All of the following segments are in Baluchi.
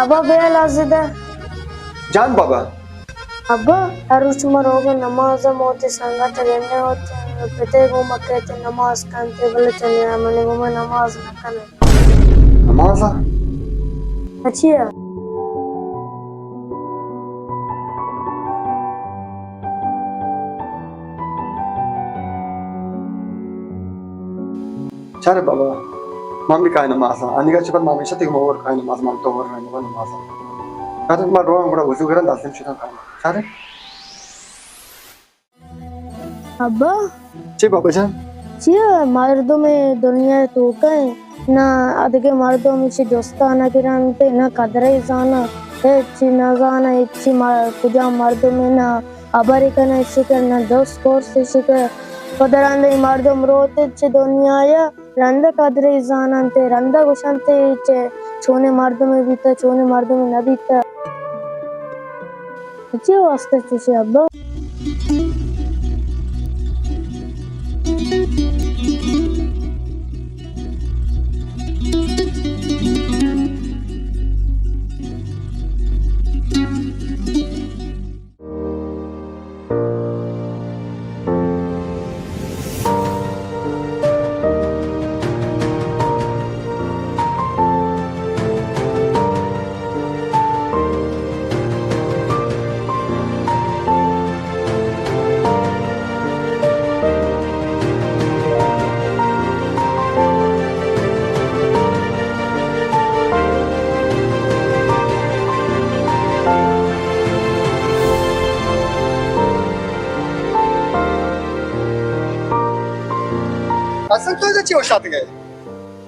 ابا بیا لازدہ۔ جان بابا۔ ابا، ہر روچ ما روگ نماز ء موتی سنگت گندے ہوتے، پتے گو مکے تے نماز کنتے، بلے تو نیا منی گو میں نماز نہ کنے۔ نماز ء؟ اچھا۔ چارے بابا، من بھی کائیں نماز ء۔ انیگا چہ پد ما ہمیشہ تیگ مور کائیں نماز، من تو ہور رہے نماز ء۔ چارے ما روان گڑا وضو گرن دستم شدن کائیں۔ چارے؟ ابا۔ چی بابا جان؟ چیا مردم دنیا توکا ہے، نہ ادگہ مردم چی دوستا نہ گرنت، نہ قدرے زانا، ہچی نہ زانا، ہچی ما-، کجا مردم نہ ہبرے کنہ ایشی کہ نہ دوست کورس ایشی کہ پدرندہ مردم روت چہ دنیا ء رندہ قدرے زاننت، رندہ گوشنت چہ چونیں مردمے بیتہ، چونیں مردمے نہ بیتہ۔ چے واسطہ چوشے ابا؟ حسن، تو ادا چی اوشتاتگ ئے؟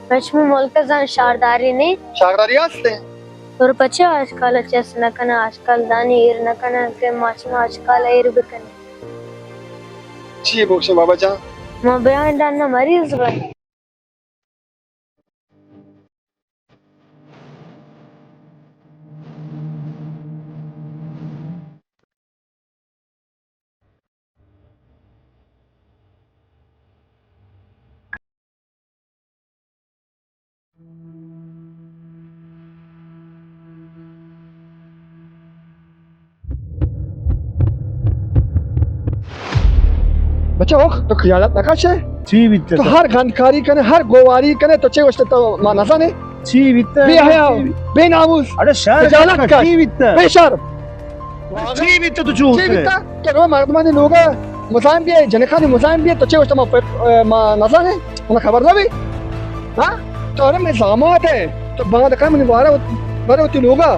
پہ شمئے ملک ء زان شارداری نی؟ شارداری است انت۔ تو پچے آجکال چست نہ کناں، آجکال دانی ایر نہ کناں کہ ما شما آجکال ایر بکنیں۔ چی بوشیں بابا جان؟ ما بیان ڈن مریض بن۔ بچہ، اوخ، تو خیالات نہ کشے؟ چی بیتا؟ تو ہر گندکاری کنے، ہر گواری کنے، تو چے گوشتے تو ما نزانے؟ چی بیتا؟ بے حیا، بے ناموس، اڑے شر خجالت کش، چی بیتا؟ بے شر۔ چی بیتا تو چو چی بیتا؟ کہ رو مردمانی لوگا مزاحم بیئے، جنکانی مزاحم بیئے، تو چے گوشتے ما پ-، ما نزانے؟ منا خبر نہ بی؟ ہاں؟ تو ارے میں زامات ہے، تو باند کن منی وارا برے وتی لوگا۔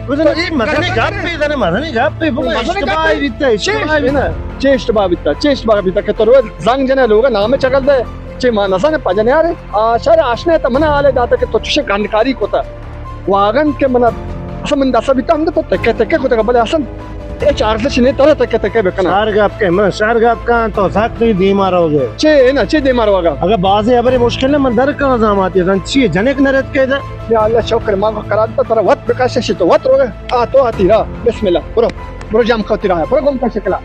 تو اے مزنیں گپے زنے، مزنیں گپے، بگو مزنیں اشتباہ گپے۔ بیتا، چے اشتباہ اشتباہ بیتا؟ بیتا، چے اشتباہ بیتا؟ چے اشتباہ بیتا کہ تو روئے زنگ جنے لوگا نامے چگل دے؟ چے ما نزانے پجنے آرے؟ آ، شر آشنے تا منا حالے داتا کہ تو چشے گندکاری کتا۔ واگن کہ منا اصلا من دستا بیتا ہم تو تکے تکے کتا، بلے اصلا ہچ ارزش نہیں ترا تکے تکے بکنا۔ شر گپ کن، من شر گپ کن، تو سک تئی دیما روگے۔ چے نا، چے دیما روگا؟ اگر بازیں ہبرے مشکل نہ، من در کاں زاماتی، زن چی جنک نہ رت کے دے۔ یا اللہ شکر، ما کو قرار تا ترا وت بکش شی تو وت روگے۔ آ تو آتی را، بسم اللہ، برو، برو جام کھوتی را، برو گم کا شکلا۔